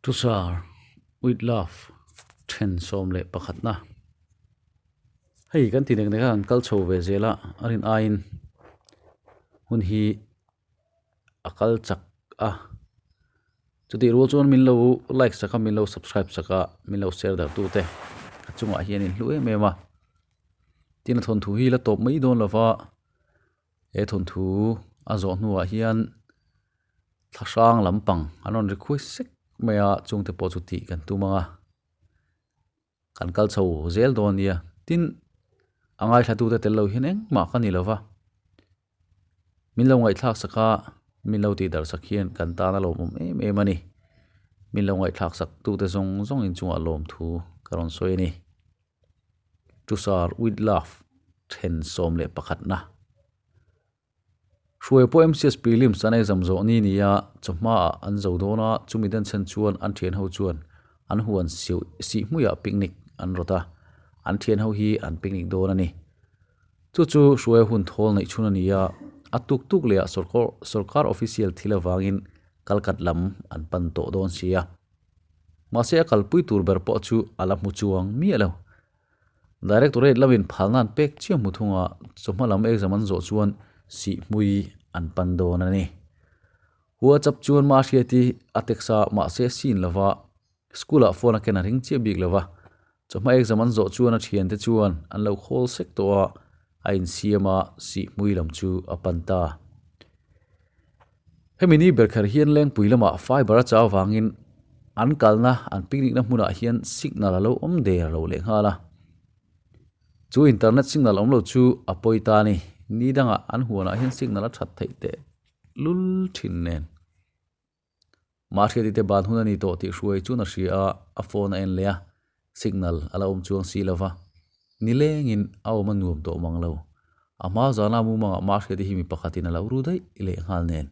To Sir with love then 11 na. Hei kan ti nek nek a kan kal chho ve zel a, a rin aiin hun hi a kal chak a. Chutih rual chuan min lo like sak a, min lo subscribe sak a, min lo share darh tute a chungah hian in hlu em em a. Tin a thawnthu hi la tawp mai dawn lova he thawnthu a zawh hnuah hian. Thla hrang lampang an rawn request sek mai a chungte pawh chu tih kan tum ang a kan kal chho zel dawn nia tin a ngaithla tute tel lo hian engmah ka ni lo va min lo ngaihthlak sak a min lo tih darh sak hian kan tan a lawmawm em em a ni min lo ngaihthlak sak tute zawng zawng in chungah lawmthu ka rawn sawi a ni to sir with love then 11 na. Hruai pawh MCS prelims an exam zawh ni nia chawhma ah an zo dawn a, chumi den chhan chuan an thian ho chuan an huan siu sih hmuiah picnic an rawt a, an thian ho hi an picnic dawn a ni. Chu chu Hruai hun thawl neih chhun a ni a, a tuk tuk leh ah sawrkar sawrkar official thil avangin kalkat lam an pan tawh dawn si a. Mahse a kalpui tur ber pawh chu a la hmu chuang miah lo. Directorate lamin phalna an pek chiah hmu thung a, chawhma lam exam an zawh chuan sihhmui an pan dawn a ni. WhatsApp chuan Mahriati a text a, mahse scene lova school ah phone a ken a ring chiah bik lova. Chawhma exam an zawh chuan a thiante chuan an lo call sek tawh a, a insiam a, sihhmui lam chu a pan ta. Hemi ni ber kher hian Lengpui lamah fiber a chau vangin an kalna an picnic na hmunah hian signal a lo awm der lo leh nghal a. Chu internet signal awm lo chu a pawi ta a ni. Ni dangah an huanah hian signal a that theih teh lul thin nen. Mahriati te ban hun a ni tawh tih hruai chuan a hria a, a phone a en leh a, signal a la awm chuang si lo va. Nilengin a awm a nuam tawh mang lo. A hma zana mumangah Mahriati hi mi pakhatin a lo ru daih leh nghal nen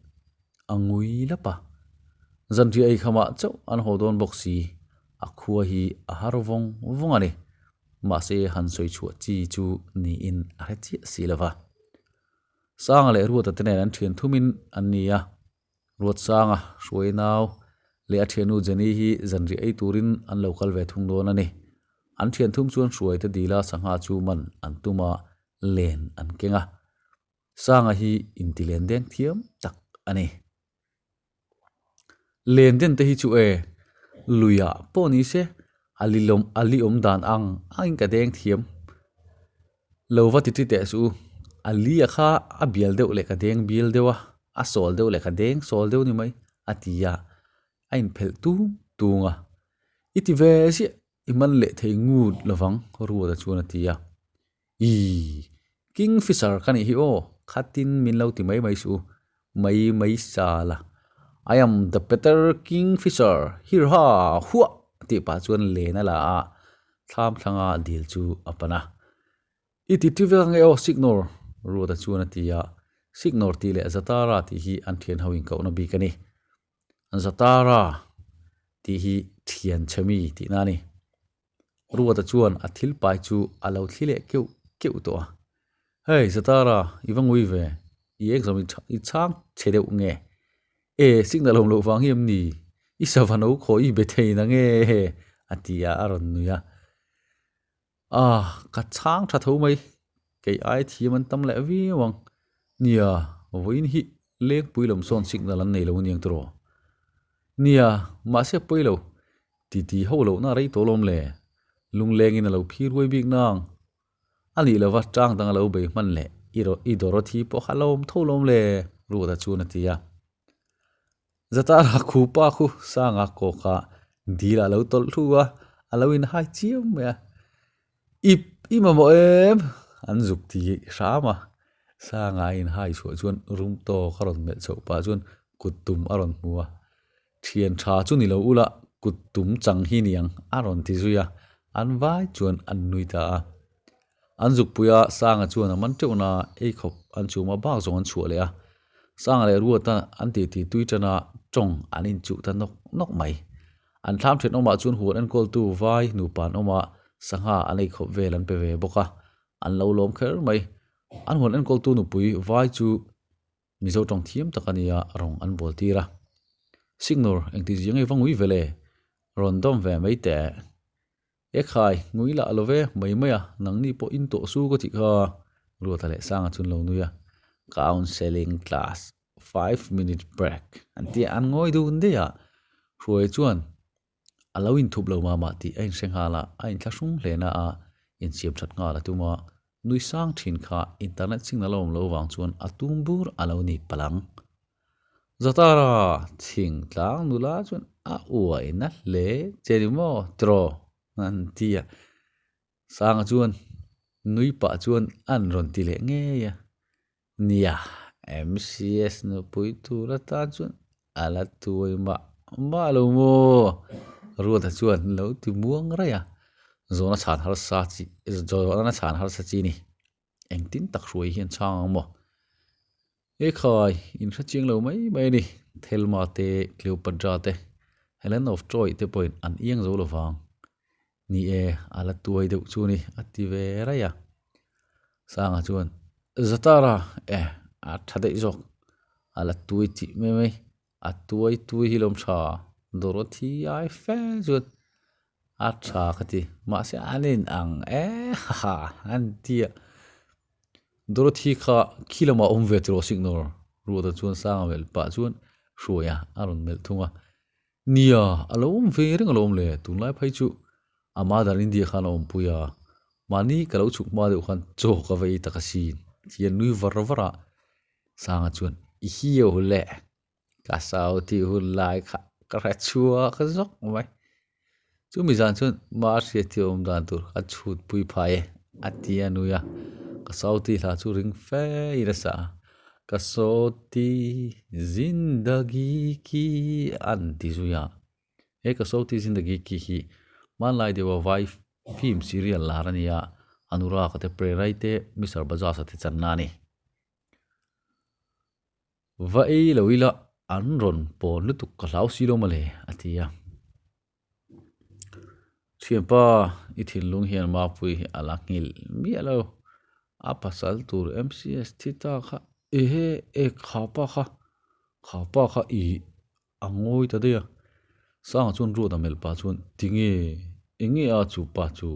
a ngui lap a. Zanriah ei khamah chauh an haw dawn bawk si, a khua hi a har vawng vawng a ni. Mahse han sawi chhuah chi chu niin a hre chiah si lo va. Sanga leh Ruata te nen an thian thumin an ni a. Ruatsanga, Hruai nau leh a thiannu Jenny hi zanriah ei turin an lo kal ve thung dawn a ni. An thian thum chuan Hruaite dila sangha chu man an tum a, len an keng a. Sanga hi inti len deng thiam tak a ni. Len den te hi chu e, luiah pawh ni se a lilawm a li awm dan ang angin ka deng thiam. Lo va ti ti teh suh u, a li a kha a bial deuh leh ka deng bial deuh a, a sawl deuh leh ka deng sawl deuh ni mai a ti a, a inphelh tung tung a. I ti ve ziah, i man leh thei ngut lovang Ruata chuan a ti a. Ii, Kingfisher ka nih hi aw, khatin min lo ti mai mai suh u, mai mai sala. I am the better Kingfisher, here ha, huah tih pah chuan len a la a, thlam thlanga dil chu a pan a. I ti ti vek ange aw Signor, Ruata chuan a ti a, Signor tih leh Zatara tih hi an thian ho inkohna bik a ni. Zatara tih hi thian chhe mi tihna a ni. Ruata chuan a thil pai chu a lo thli leh keuh keuh tawh a. Hey Zatara, i va ngui ve, i exam i chhang chhe deuh nge? E, signal awm loh vang hi em ni? I sava no khaw i be thei na nge? a ti a, a rawn nui a. Ah, ka chhang tha tho mai, kei ai thiam an tam leh viau ang. Nia, vawiin hi lengpui lam sawn signal an nei lo aniang tiraw? Nia, mahse pawi lo, Titi ho lohna a rei tawh lawm le? Lunglengin a lo phir huai bik nang. A nih lova tang dang a lo bei hman leh i rawh i Dorothy pawh kha lawm tho lawm le? Ruata chuan a ti a. Zatara khu pa khu Sanga kawka dil ah lo tawlh hlu a, a lo inhai chiam mai a. Ip i mamawh em? An zuk ti hram a. Sanga a inhai chhuah chuan rum tawk a rawn melh chhoh pah chuan kut tum a rawn hmu a. Thian tha chu ni lo ula kut tum chang hi niang a rawn ti zui a, an vai chuan an nui ta a. An zukpui a Sanga chuan a man teuh na ei khawp an chhum a bak zawng an chhuah leh a. Sanga leh Ruata an titi tui tan a tawng an inchuh ta nawk nawk mai. An thlam thenawmah chuan huan enkawltu vai nupa an awm a, sangha an ei khawp vel an pe ve bawk a, an lo lawm kher mai. An huan enkawltu nupui vai chu Mizo tawng thiam tak a nia rawng an bawl tir a. Signor, engti zia ngei va ngui ve le? Rawn dawm ve mai teh. E khai, ngui lah lo ve mai mai a, nangni pawh in tawh su ka tih kha, Ruata leh Sanga chu an lo nui a. Counselling class, 5 minute break an ti a, an ngawi dun daih a. Hruai chuan a lo inthup lo mah mah tih a inhre nghal a, a inthlahrung hle na a, insiam that nghal a tum a. Nui sang thin kha internet signal a awm lo vang chuan a tum bur a lo ni palh ang. Zatara, thingtlang nula chuan a uai na hle che ni maw tiraw? an ti a. Sanga chuan nui pah chuan an rawn ti leh ngei a. Nia, MCS nupui tur atan chuan a la tuai mah mah lo maw? Ruata chuan lo ti muang raih a. Zawhna chhan harsa chi, zawhna chhan harsa chi ni. Engtin tak hruai hian chhang ang maw? He khai, in hre chiang lo mai mai a ni. Thelma te, Cleopatra te, Helen of Troy te pawhin an iang zo lo vang. Ni e, a la tuai deuh chu ni, a ti ve raih a. Sanga chuan, Zatara, e, a tha daih zawk, a la tuai tih mai mai. A tuai tui hi lawm tha, Dorothy ai fe chuan a tha ka ti, mahse an in ang e ha ha an ti a, Dorothy kha khi lamah awm ve tiraw signal Ruata chuan Sanga melh pah chuan hruai a, a rawn melh thung a, nia a lo awm ve reng alawm le, tunlai phei chu a mother India khan a awmpui a, mahni ka lo chhuk hma deuh khan chaw ka va ei tak asin ti a nui var var a. Sanga chuan, I hiau le, ka sau tih hun lai kha ka hre chhuak zawk mai. Chumi zan chuan Mahria thil awm dan tur ka chhut pui phai e, a ti a nui a. Ka sau tih hla chu ring fe in a sa a, Ka saw ti zindagi ki an ti zui a. He ka saw ti zindagi ki hi hmanlai deuha vai film serial lar a ni a, Anurag te Prerai te Mister Bajaj a te channa a ni. Va ei lo ila an rawn pawn lutuk ka hlau si lo mawle a ti a. Thianpa i thinlung hian Mapui hi a la nghilh miah lo. A pasal tur MCS thi ta kha ehe e khapa kha khapa kha i a ngawi ta daih a. Sanga chuan ruat a melh pah chuan tinge enge a chu pa chu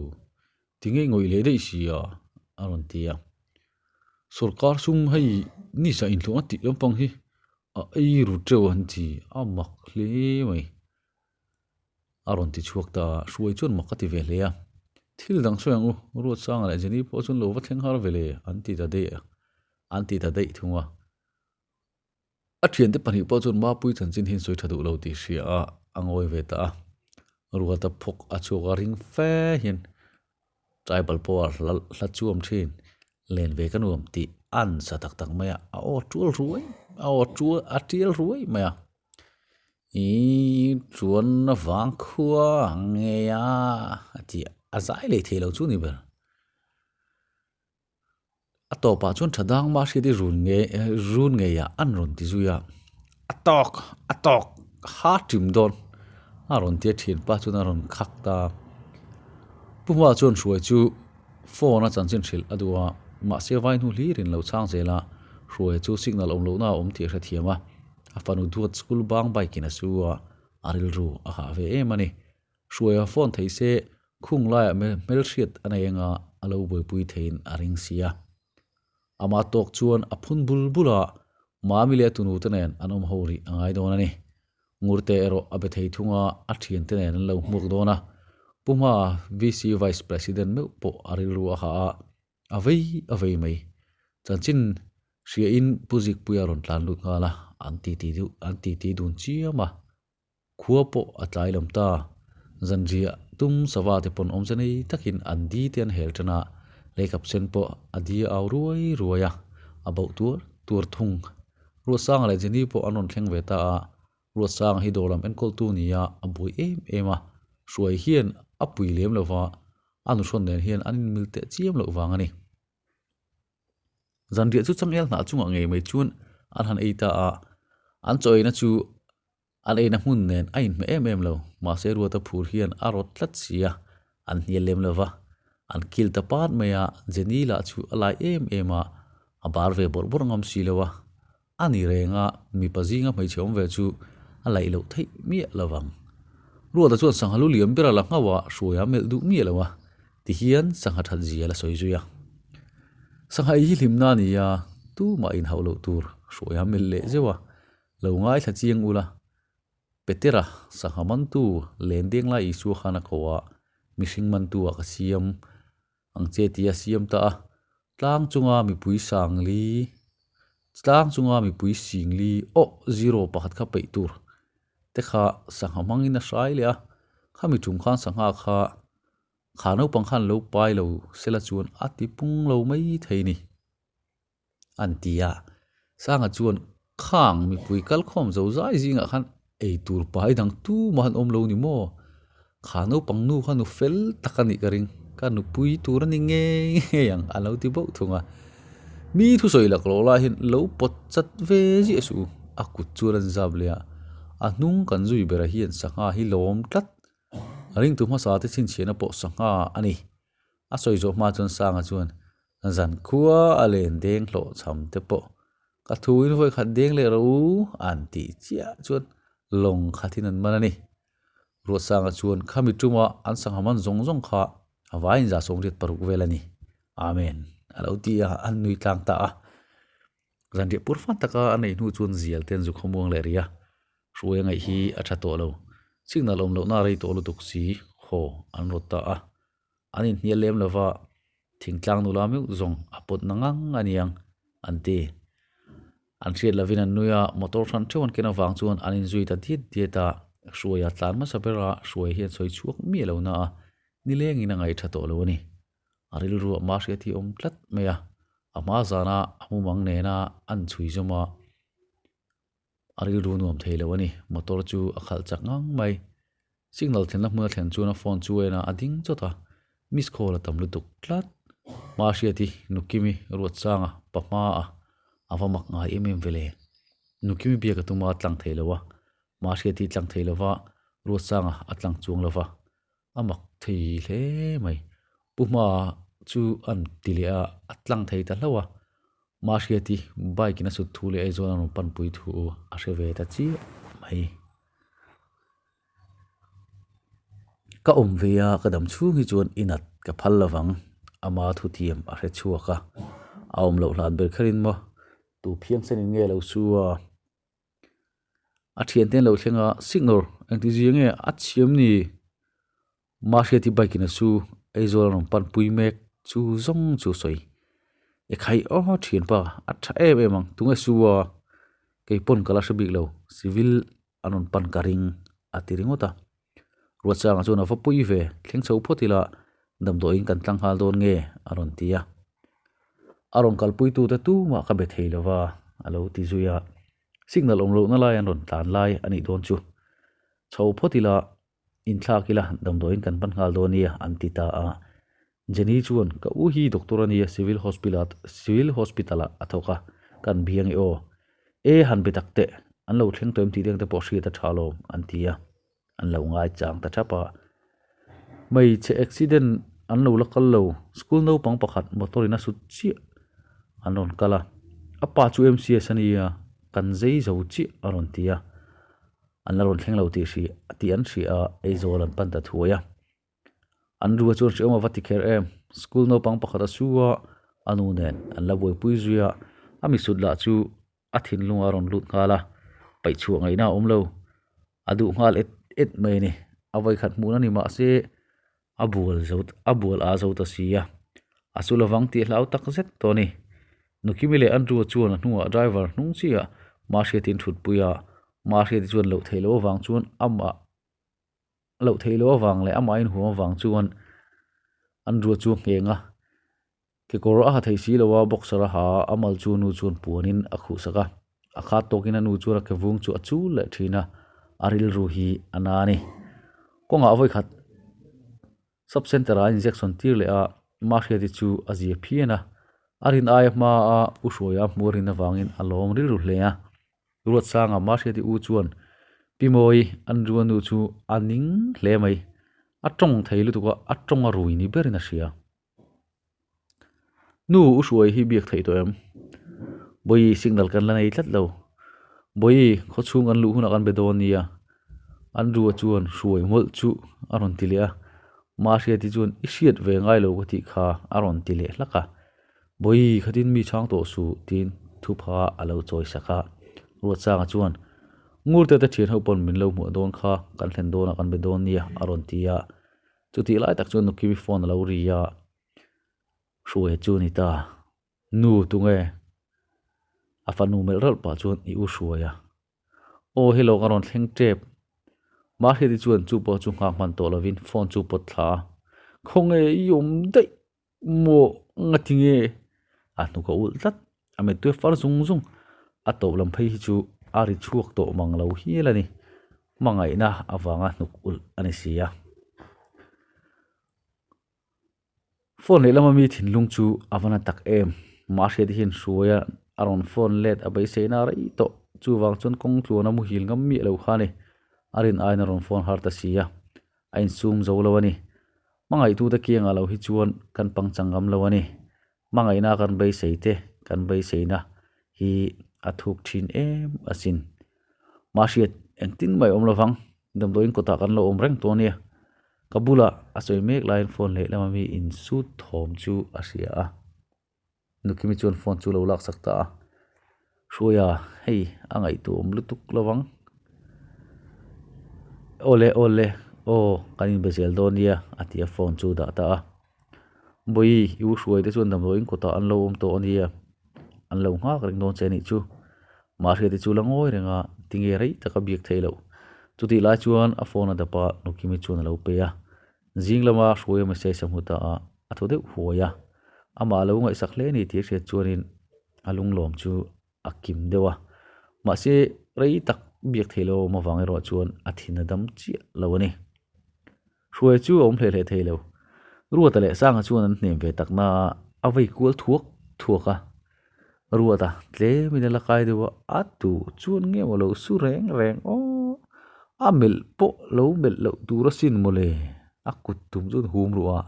Tinge ngawih leh daih si a? a rawn ti a. Sorkar sum hei nisa inhlawh a tih lampang hi a ei ru teuh an ti a mak hle mai. A rawn ti chhuak ta a, Hruai chuan mak a ti ve hle a. Thil dang sawi ang u, Ruatsanga leh Jenny pawh chuan lo va thleng har ve le an ti ta daih a, an ti ta daih thung a. A thiante pahnih pawh chuan Mapui chanchin hi an sawi tha duh lo tih hria a, a ngawi ve ta a. Ruata phawk a chhuak a ring fe hian tribal power hla hla chuam thin len ve ka nuam tih a an sa tak tak mai a, a aw tual ruai a aw tual a tial ruai mai a. Ih chuan vang khua ngei a a ti a, a zai leh thei lo chu ni ber. A tawpah chuan tha dang mah hriat i run nge run ngei ah an rawn ti zui a, a tawk a tawk ha ṭim dawn a rawn ti a ṭhianpa chuan a rawn khak ta a. Pu Hma chuan hruai chu phone a chanchin hrilh a duh a, mahse vai hnu hlir in lo chhang zel a, hruai chu signal awm lohna a awm tih a hrethiam a, a fanu duat school bang bike in a su a, a rilru a hah ve em a ni. Hruaia phone thei se khung laiah hmelhriat a nei anga a lo buaipui theiin a ring si a. Ama tawk chuan a phun bul bul a, Mami leh a tunu te nen an awm ho rih a ngai dawn a ni. Ngurte erawh a be thei thung a, a thiante nen an lo hmuak dawn a. Pu Hma, VC Vice President meuh pawh a rilru a hah a, a vei a vei mai. Chanchin hriain Pu Zikpuia rawn tlan lut nghal a, an titi deuh an titi dun chiam a. Khua pawh a tlai lam ta. Zanriah tum sava te pawn awmze nei takin an di te an hel tan a, leikap sen pawh a di au ruai ruai a, a bauh tuar tuar thung. Ruatsanga leh Jenny pawh an rawn thleng ve ta a, Ruatsanga hi dawr lam enkawltu ni a, a buai em em a, hruai hian a pui lem lo va, a nuhrawn nen hian an inmil teh chiam loh vang a ni. Zanriah chu changel hnah chungah ngei mai chuan an han ei ta a, an chaw eina chu An eina hmun nen a inhmeh em em lo, mahse Ruata phur hian a rawt tlat si a, an hnial lem lo va. An kil ta pat mai a, Jenny lah chu a lai em em a, a bar ve bawrh bawrh ngam si lo a. A ni reng a, mipa zinga hmeichhe awm ve chu a laih loh theih miah lo vang. Ruata chuan sangha lu liam ber a la nghauh a, hruai a melh duh miah lo a, tihian sangha that zia la sawi zui a. Sangha ei hi hlimna a ni a, tumah inhauh loh tur hruai a melh leh zeuh a, lo ngaithla chiang ula. Petera, sangha mantu, len deng lai Isua khan a ko a, mihring mantu ah ka siam ang che tih a siam ta a, tlang chunga mipui sangli, tlang chunga mipui singli aw zero pakhat kha peih tur te kha sangha hmangin a hrai leh a, khami tum khan sangha kha kha naupang khan lo pai lo sela chuan a ti pung lo mai thei ni. An ti a. Sanga chuan khang mipui kalkhawm zo zai zingah khan ei tur pai dang tumah an awm lo ni maw? Kha naupang nu kha nu fel tak a nih ka ring, ka nupui tur a ni ngei ngei ang a lo ti bauh thung a. Mi thusawi laklawh lai hian lo pawt chat ve ziah suh u, a kut chuan an zap leh a. A hnung kan zui berah hian sangha hi lawm tlat. A ringtu hmasa te chhinchhiahna pawh sangha a ni. A sawi zawh hma chuan Sanga chuan zan khua a len deng hlawh chham te pawh ka thu in vawi khat deng leh rawh u an tih chiah chuan lawng khatin an man a ni. Ruatsanga chuan khami tuma an sangha man zawng zawng kha a vaiin 186 vel a ni. Amen a lo ti a, an nui tlang ta a. Zanriah pur fan taka a neih hnu chuan zial te an zu khawmuang leh rih a, hruai a ngaih hi a tha tawh lo. Signal awm lohna a rei tawh lutuk si haw an rawt ta a. An inhnial lem lova thingtlang nula meuh zawng a pawt na ngang a niang an ti. An hriat lovin an nui a, motor hran theuh an ken avang chuan an inzui ta diat diat a, hruaia tlan hmasa bera hruai hian sawi chhuak miah lo na a, nilengin a ngaih tha tawh lo a ni. A rilru a hma hriat hi a awm tlat mai a, a hma zana a mumang nena an chhui zawm a, a rilru nuam thei lo a ni. Motor chu a khalh chak ngang mai. Signal thlenna hmun a thlen chuan a phone chu a en a, a ding chawt a, miss call a tam lutuk tlat. Hma hriat hi Nukimi Ruatsanga pa hma a a va mak ngai em em ve le. Nukimi biak a tum a, a tlang thei lo a, hma hriat hi tlang thei lo va, Ruatsanga a tlang chuang lo va. A mak thei hle mai. Pu Hma chu an ti leh a, a tlang thei ta hlauh a. Mahriati bike in a sut thu leh Aizawl a rawn panpui thu a hre ve ta chiah mai. Ka awm ve a, ka dam chhung hi chuan i nat ka phal lovang. Ama thutiam a hre chhuak a, a awm loh hlan ber kherin maw tu phiangsen in nge lo su a. A thiante an lo thleng a signal engti zia nge a chhiam ni Mahriati bike in a su Aizawl a rawn pan pui mek chu zawng chu a sawi e khai aw thianpa a tha em em ang tunge su a keipawn ka la hre bik lo civil an rawn pan ka ring a ti ringawt a Ruatsanga chuan a va pui ve thleng chho phawt ila damdawiin kan tlang nghal dawn nge a rawn ti a a rawn kalpui tute tumah ka be thei lova a lo ti zui a. Signal awm lohna lai an rawn tlan lai a nih dawn chu. Chho phawt ila, inthlak ila, damdawiin kan pan nghal dawn nia an ti ta a. Jenny chuan, Ka u hi doctor a nia, Civil Hospital Civil Hospital ah a thawk a, kan biang e aw. E han be tak teh, an lo thleng tawh em tih deng te pawh hriat a tha alawm an ti a. An lo ngaichang ta thap a. Hmeichhe accident an lo la kal lo, school naupang pakhat motor in a sut chiah an rawn kal a, a pa chu MCS a nia, kan zei zo chiah a rawn ti a, an la rawn thleng lo tih hri tih an hria a, Aizawl an pan ta thuai a. An rua chuan hreawm a va ti kher em, school naupang pakhat a su a, a nu nen an la buaipui zui a, a misut lah chu a thinlung a rawn lut nghal a, paih chhuah ngaihna a awm lo, a duh nghal et et mai a ni, a vawikhat hmuhna ni mahse a bual zo a bual a zo ta si a, a chu lovang tih hlau tak zet tawh a ni. Nukimi leh Andrew-a chuan a hnungah driver hnung chiah Mahriati-in thutpui a, Mahriati chuan loh theih loh avang chuan amah loh theih loh avang leh amah inhuam avang chuan Andrew-a chu a ngheng a. Kekawr a ha thei si lo a, boxer a ha a, a mal chu nu chuan puanin a khuh sak a. A khat tawkin a nu chuan a kevung chu a chul leh thin a, a rilru hi a na a ni. Kawngah vawikhat sub centre ah a injection tir leh a, Mahriati chu a zia phian a. A rin aia hma a u hruaia a hmuh a rin avangin a lawm rilru hle a. Ruatsanga Mahriati u chuan Pi Mawi an ru a nu chu a ning hle mai. A tawng thei lutuk a, a tawng a rui ni berin a hria. Nu u hruai hi biak theih tawh em? Bawihi signal kan la nei tlat lo. Bawihi khawchhung kan luh hunah kan be dawn nia. Andrew-a chuan hruai mawlh chu a rawn ti leh a, Mahriati chuan i hriat ve ngai lo ka tih kha a rawn ti leh hlak a. Bawi, khatin mi chhang tawh suh tiin thupha a lo chawi sak a. Ruatsanga chuan, Ngurte te thian ho pawn min lo hmuah dawn kha, kan thlen dawnah kan be dawn nia a rawn ti a. Chutih lai tak chuan Nukimi phone a lo ri a, Hruaia chu a ni ta. Nu, tunge? A fanu melh ralh pah chuan i u hruai a. Aw hello ka rawn thleng tep. Mahriati chuan chu pawh chu nghak hman tawh lovin phone chu pawt thla a. Khawnge i awm daih maw ngati nge? A hnuk a ulh tlat. A mittui a far zung zung. A tawp lam phei hi chu a ri chhuak tawh mang lo hial a ni. Hmangaihna avanga hnuk ulh a ni si a. Phone leh lama mi thinlung chu a va na tak em? Mahriati hian hruaia a rawn phone let a beiseina a rei tawh. Chuvang chuan kawng tluan a muhil ngam miah lo kha a ni. A rin aiin a rawn phone har ta si a, a insum zo lo a ni. Hmangaihtute kiangah lo hi chuan kan pangchang ngam lo a ni. Hmangaihna kan beisei te kan beiseina hi a thuk thin em asin. Mahriat engtin mai awm lovang, damdawiin kawtah kan lo awm reng tawh ania. Ka bulah a sawi mek laiin phone leh lama mi insut thawm chu a hria a. Nukimi chuan phone chu lo laksak ta a. Hruaia, hei a ngaihtuah awm lutuk lovang. Awle awle, aw kan inbe zel dawn nia a ti a phone chu dah ta a. Bawi, i u hruai te chuan damdawiin kawtah an lo awm tawh ania, an lo nghak reng dawn che anih chu. Mahriati chu la ngawi reng a, tinge rei taka biak theih loh. Chutih lai chuan a phone a dap a, Nukimi chuan a lo pe a. Zing lama hruaia message a hmu ta a, a thaw deuh huai a. Amah a lo ngaihsak hle ni tih a hriat chuanin a lunglawm chu a kim deuh a. Mahse, rei tak biak theih lo a awm avang erawh chuan a thin a dam chiah lo a ni. Hruai chu a awm hle hle thei lo. Ruata leh Sanga chuan an hnem ve tak na a, a vei kual thuak thuak a. Ruata tlemin a la kai deuh a, a tu chuan nge maw lo su reng reng aw, a melh pawh lo melh loh tur asin mawle, a kut tum chuan hum ruh a.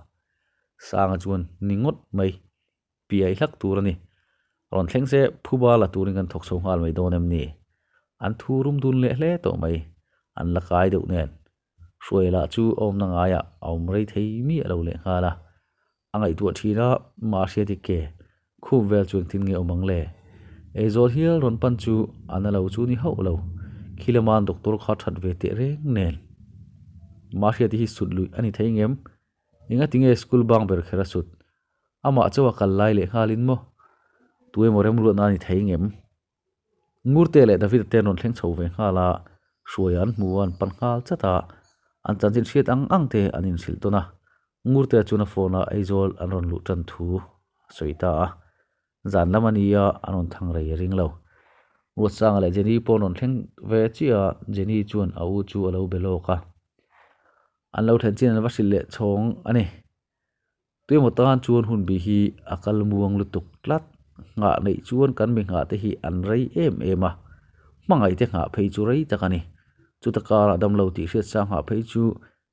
Sanga chuan ni ngawt mai. Piai hlak tur a ni. Rawn thleng se phuba la turin kan thawk chho nghal mai dawn em ni? An thu rum dun leh hle tawh mai. An la kai deuh nen. Hruai lah chu a awmna ngaiah a awm rei thei miah lo leh nghal a. A ngaihtuah thin a, Mahriati ke khup vel chu engtin nge awm ang le? Eizawl hial rawn pan chu a na lo chu ni hauh lo. Khi lama doctor kha that ve teh reng nen. Mahriati hi sut luih a ni thei ngem? Engati nge school bang ber kher a sut? Amah chauh a kal lai leh nghalin maw? Tu emaw remruatna a ni thei ngem? Ngurte leh David-a te an rawn thleng chho ve nghal a, Hruaia an hmu a, an pan nghal chat a, an chanchin hriat ang ang te an inhrilh tawn a. Ngurte chuan a phone a Aizawl an rawn luh tan thu a sawi ta a. Zan lam a ni a, an rawn thang rei a ring lo. Ruatsanga leh Jenny pawh an rawn thleng ve chiah a, Jenny chuan a u chu a lo be lawk a. An lo thlen chin an va hrilh leh chhawng a ni. Tuemaw tan chuan hun bih hi a kal muang lutuk tlat. Nghah neih chuan kan mi nghah te hi an rei em em a, hmangaih te nghah phei chu rei tak a ni. Chuta karah damlo tih hriat sang nghah phei chu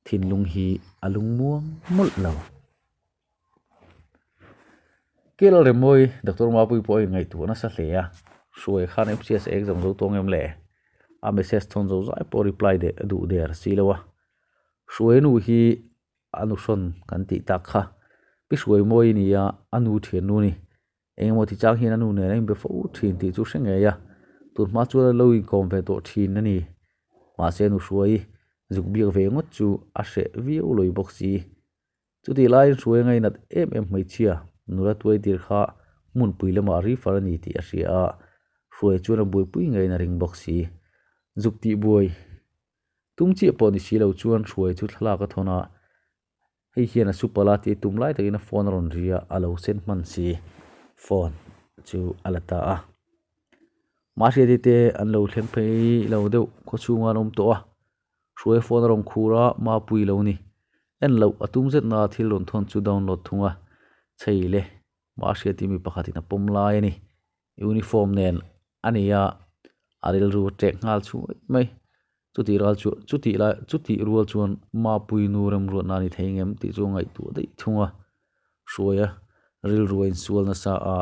thinlung hi a lungmuang mawlh lo. Kel Remawi Doctor Mapui pawh a inngaihtuah nasa hle a, Hruai khan MCS exam zo tawng em le? A message thawn zo zai pawh reply deh duh der si lo a. Hruai nu hi A nu hrawn kan tih tak kha. Pi Hruai Mawi a ni a, a nu thian nu a ni. Engemaw ti chang hian a nu nen a inbe fo thin tih chu hre ngei a, tun hma chuan a lo inkawm ve tawh thin a ni. Mahse nu Hruai zuk biak ve ngawt chu a hreh viau lawih bawk si. Chutih laiin Hruai ngainat em em hmeichhia nula tuai tir kha hmunpui lamah refer a ni tih a hria a, Hruai chuan a buaipui ngeiin a ring bawk si. Zuk tih buai Tum chiah pawh ni si lo chuan hruai chu thlalak a thawn a, hei hian a su palh a tih tum lai takin a phone a rawn ri a, a lo sen hman si phone chu a la ta a. Mahriati te an lo thleng phei lo deuh khaw chhunga an awm tawh a, hruai phone a rawn khur a, mapui lo ni. En loh a tum zet na thil rawn thawn chu download thung a, chei le Mahriati mi pakhatin a pawm lai a ni. Uniform nen a ni a, a rilru a ṭek nghal chhuai mai. Chutih ral chu chutih lai chutih rual chuan Mapui nu remruatna a ni thei ngem tih chu a ngaihtuah daih thung a. Hruaia rilru a insual nasa a,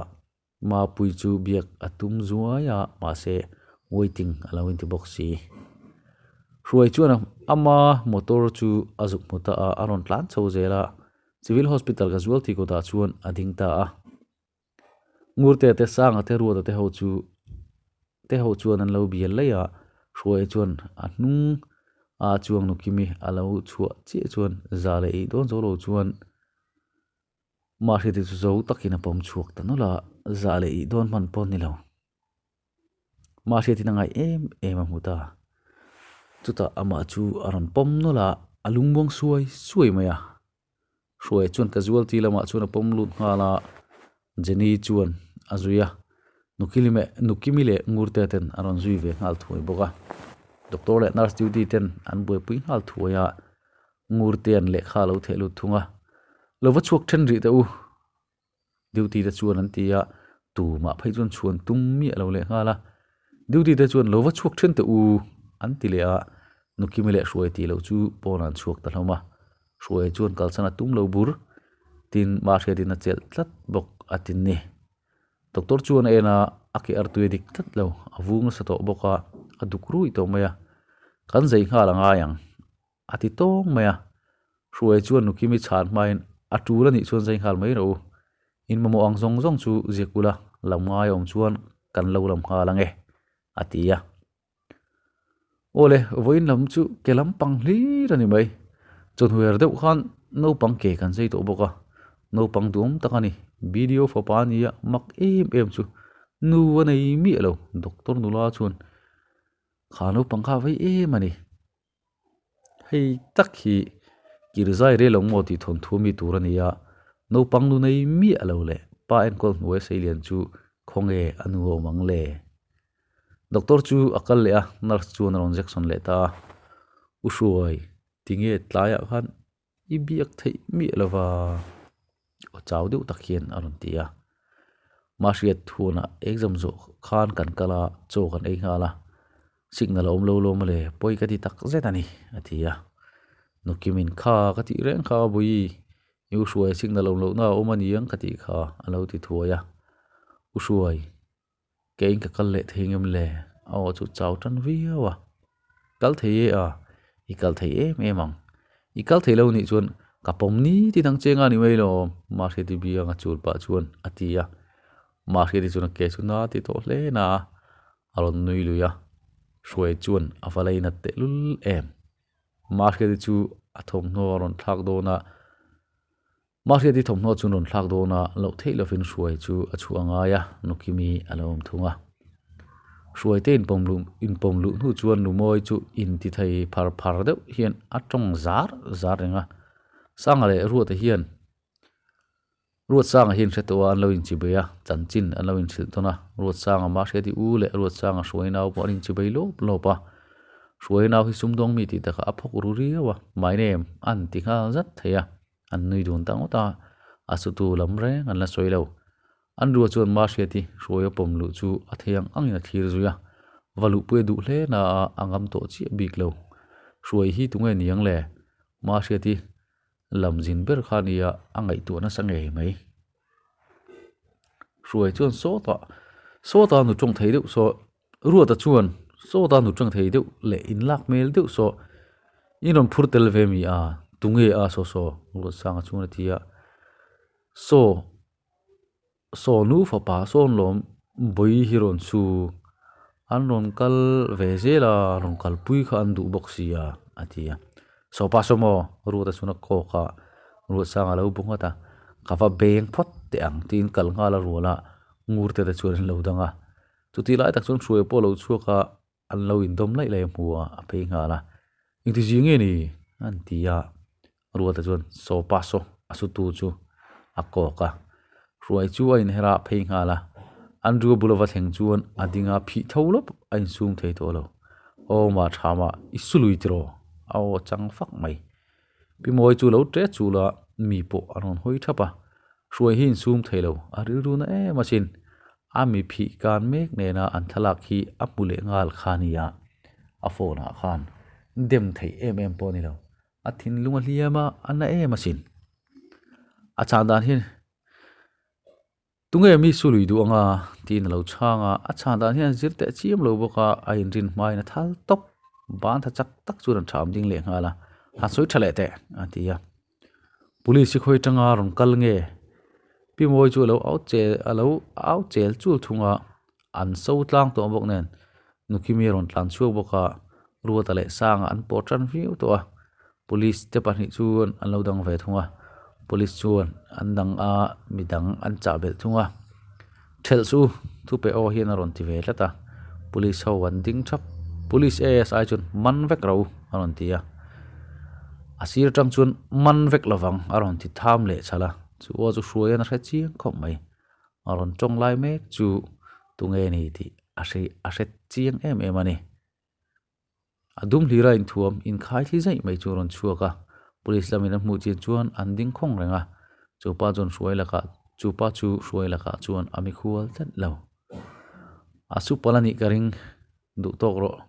Mapui chu biak a tum zuai a, mahse waiting a lo inti bawk si. Hruai chuan ama motor chu a zuk hmu ta a, a rawn tlan chho zel a. Civil Hospital ka zual tih kawtah chuan a ding ta a. Ngurte te Sanga te Ruata te ho chu te ho chuan an lo bial laih a, Hruaia chuan a hnung a chuang nu Kimi a lo chhuah chiah chuan za leh ih dawn zo lo chuan Mahriati chu zo takin a pawm chhuak ta nawlh a, za leh ih dawn hman pawh a ni lo. Mahriatin a ngaih em em a hmu ta. Chutah amah chu a rawn pawm nawlh a, a lungmuang suai suai mai a. Hruaia chuan casualty lamah chuan a pawm lut nghal a, Jenny chuan a zui a, Nukilime Nukimi leh Ngurte ten an rawn zui ve nghal thuai bawk a. Doctor leh nurse duty ten an buaipui nghal thuai a, Ngurtea'n lehkha a lo theh lut thung a, Lo va chhuak then rih teh u, Duty te chuan an ti a, tumah phei chuan chhuan tum miah lo leh nghal a, Duty te chuan lo va chhuak then teh u an ti leh a, Nukimi leh Hruai tih loh chu pawn an chhuak ta hlawm a, Hruai chuan kalsan a tum lo bur, tin Mahriatin a chelh tlat bawk a tin ni. Doctor chuan a en a, a ke artui a dik tlat lo, a vung nasa tawh bawk a, a duk rui tawh mai a, kan zei nghal a ngai ang. A ti tawng mai a, Hruai chuan Nukimi chhan hmain a tul a nih chuan zai nghal mai rawh u. In mamawh ang zawng zawng chu ziak ula, lam ngai awm chuan kan lo lam nghal ang e, a ti a. Awle, vawiin lam chu ke lampang hlir a ni mai. Chawhnuer deuh khan naupang ke kan zai tawh bawk a, naupang duhawm tak a ni. Video fapa a nia, mak em em chu nu a nei miah lo, Doctor nula chuan kha naupang kha a vei em a ni. Hei tak hi kirzai rel awm maw tih thawnthu mi tur a ni a, naupang nu nei miah lo leh pa enkawl hnuai seilian chu khawnge a nu a awm ang le? Doctor chu a kal leh a, nurse chuan a rawn injection leh ta a, U Hruai, tinge tlaiah khan I biak theih miah lova aw chau deuh tak hian a rawn ti a. Mahriat huanah exam zawh khan kan kal a, chaw kan ei nghal a, signal a awm lo lo mawle, pawi ka ti tak zet a ni a ti a. Nukimin kha ka tih reng kha Bawihi, i u Hruai signal awm lohna a awm a ni ang ka tih kha a lo ti thuai a. U Hruai. Keiin ka kal leh thei ngem le? A aw chu chau tan viau a. Kal thei e a, i kal thei em em ang. I kal thei lo nih chuan ka pawm ni ti dang che nga ni mai lo, Mahriati bianga chul pah chuan a ti a. Mahriati chuan a ke chu na ti tawh hle na a, a rawn nui lui a. Hruai chuan a va lei nat tehlul em. Mahriati chu a thawmhnaw a rawn thlak dawn a. Mahriati thawmhnaw chu rawn thlak dawn a, loh theih lovin Hruai chu a chhuah a ngai a, Nukimi a lo awm thung a. Hruai te inpawm luh inpawm luh hnu chuan Lumawi chu inti thei phar phar deuh hian a tawng zar zar reng a. Sanga leh Ruata hian Ruatsanga hian hre tawh a, an lo inchibei a, chanchin an lo inhrilh tawn a. Ruatsanga Mahriati u leh Ruatsanga Hruai nau pawh an inchibei lawp lawp a. Hruai nau hi sumdawng mi tih takah a phawk ru riau a, my name an ti nghal zat thei a. An nui dun ta ngawt a, a sutu lam reng an la sawi lo. An rua chuan Mahriati hruai a pawm luh chu a thei ang angin a thlir zui a, va luhpui a duh hle na a, a ngam tawh chiah bik lo. Hruai hi tunge niang le? Mahriati lam zin ber kha nia a ngaihtuah nasa ngei mai. Hruai chuan sawtah, sawta nu tawng thei deuh saw, Ruata chuan sawta nu tawng thei deuh leh inlak hmel deuh saw, In rawn phur tel ve mi a, tunge a saw saw? Ruatsanga chuan a ti a. Saw, saw nu fapa sawn lawm bawi hi rawn chu an rawn kal ve zel a, rawn kalpui kha an duh bawk si a, a ti a. Saw pa saw maw? Ruata chuan a kawk a, Ruatsanga lo bu nghat a, Ka va beng phawt teh ang tiin kal nghal a rual a, ngur te te chuan an lo dang a. Chutih lai tak chuan Hruaia pawh a lo chhuak a, an lo indawm laih laih a hmu a, a phei nghal a. Engti zing nge ni? an ti a, Ruata chuan saw pa saw a sutu chu a kawk a. Hruai chu a inher a, a phei nghal a. Andrew a bula va thleng chuan a ding a, phih tho lawp a insum thei tawh lo. Aw mah tha mah, i su lui tiraw? A aw chang fak mai. Pi Mawi chu lo ṭe chul a, mi pawh a rawn hawi ṭhap a. Hruai hi insum thei lo, a rilru na em asin. A mi phih kan mek nena an thlalak hi a hmu leh nghal kha nia. A phone ah khan dem theih em em pawh a ni lo. A thinlung a hliam a, a na em asin. A chhan dan hian Tunge mi su lui duh anga tiin a lo chhang a, a chhan dan hian zir teh chiam lo bawk a, a inrin hmain a thal tawp. Ban tha chak tak chuan an ṭham ding leh nghal a, Han sawi ṭha leh teh, a ti a. Police hi khawi aṭanga rawn kal nge? Pi Mawi chu a lo au chel a lo au chel chul thung a, an so tlang tawh bawk nen Nukimi a rawn tlan chhuak bawk a, Ruata leh Sanga an pawh ṭan viau tawh a, Police te pahnih chuan an lo dang ve thung a, Police chuan an dang a midang an chah belh thung a, Ṭhelh chu thupe aw hian a rawn ti ve tlat a, Police ho an ding ṭhap, Police ASI chuan man vek ro a rawn ti a, a sir aṭang chuan man vek lovang a rawn ti tham leh chhalh a, chu aw chu hruaiin a hre chiang khawp mai, a rawn ṭawng lai mek chu tunge ni tih a hre a hre chiang em em a ni. A dum hlir a inthuam inkhai thli zaih mai chu a rawn chhuak a, police lamin a hmuh chin chuan an ding khawng reng a, chupa chuan hruai lakah chupa chu hruai lakah chuan a mikhual tlat lo. A su palh a nih ka ring duh tawk rawh,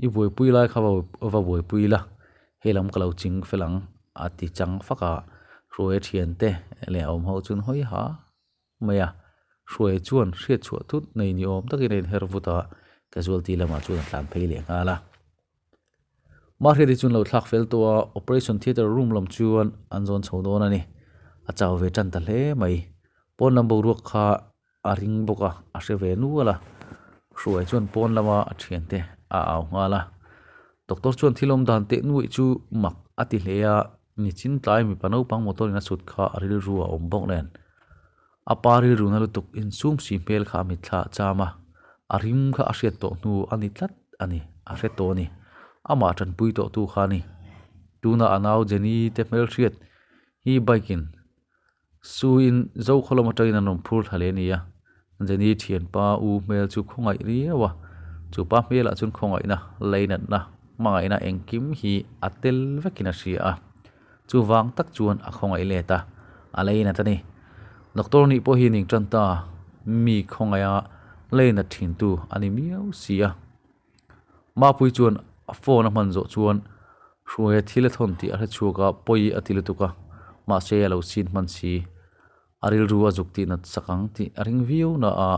i buaipui lai kha va buaipui la, hei lam ka lo ching fel ang a ti chang fak a, hruai a thiante leh a awm ho chuan hawi ha mai a, Hruai chuan hriat chhuah thut nei ni awm takin a inher vut a, casualty lamah chuan a tlan phei leh nghal a. Mahriati chuan lo thlak fel tawh a, operation theatre room lam chuan an zawn chho dawn a ni. A chau ve tan ta hle mai. Pawn lam boruak kha a ring bawk a, a hre ve nual a. Hruai chuan pawn lama a thiante a au nghal a. Doctor chuan thil awm dan teh nuaih chu mak a ti hle a, nichin tlai mipa naupang motor in a chhut kha a rilru a awm bawk nen. A pa rilru na lutuk insum si hmel kha a mitthla a cham a, a rim kha a hriat tawh hnu a ni tlat a ni, a hre tawh a ni. Amah tanpui tawh tu kha a ni. Tuna a nau Jenny te hmelhriat hi bike in Suin Zokhawlawm atangin an rawn phur thla leh a ni a, Jenny thianpa u hmel chu khawngaih riau a, chu pa hmelah chuan khawngaihna, leinatna, hmangaihna engkim hi a tel vekin a hria a, chuvang tak chuan a khawngaih let a, a leinat a ni. Doctor nih pawh hi ning tan ta, mi khawngaiha leinat thintu a ni miau si a. Mapui chuan a phone a hman zawh chuan Hruaia thil a thawn tih a hre chhuak a, pawi a ti lutuk a, mahse a lo sin hman si. A rilru a zuk tih nat sak ang tih a ring viau na a,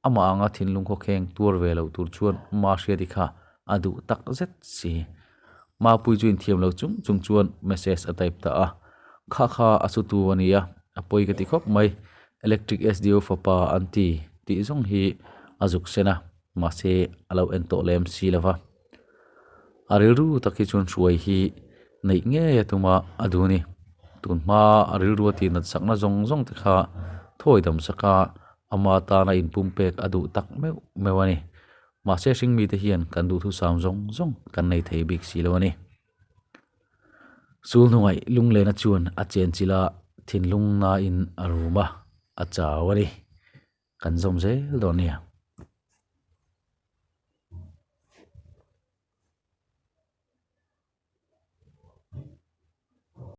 amah anga thinlung khawkheng tuar ve lo tur chuan Ma Hriati kha a duh tak zet si. Mapui chu inthiam lo chung chung chuan message a type ta a, Kha kha a su tu a nia, a pawi ka ti khawp mai, Electric SDO fapa an ti tih zawng hi a zuk sen a. Mahse, a lo en tawh lem si lo va. A rilru tak hi chuan hruai hi neih ngei a tum a, a duh a ni. Tun hma a rilru a tih nat sakna zawng zawng te kha thawi dam sak a, ama tana inpumpek a duh tak meuh meuh a ni. Mahse, hringmite hian kan duhthusam zawng zawng kan nei thei bik si lo a ni. Sul hnungaih lunglena chuan a chenchilh a, thinlung nain a rum a, a chau a ni. Kan zawm zel dawn nia.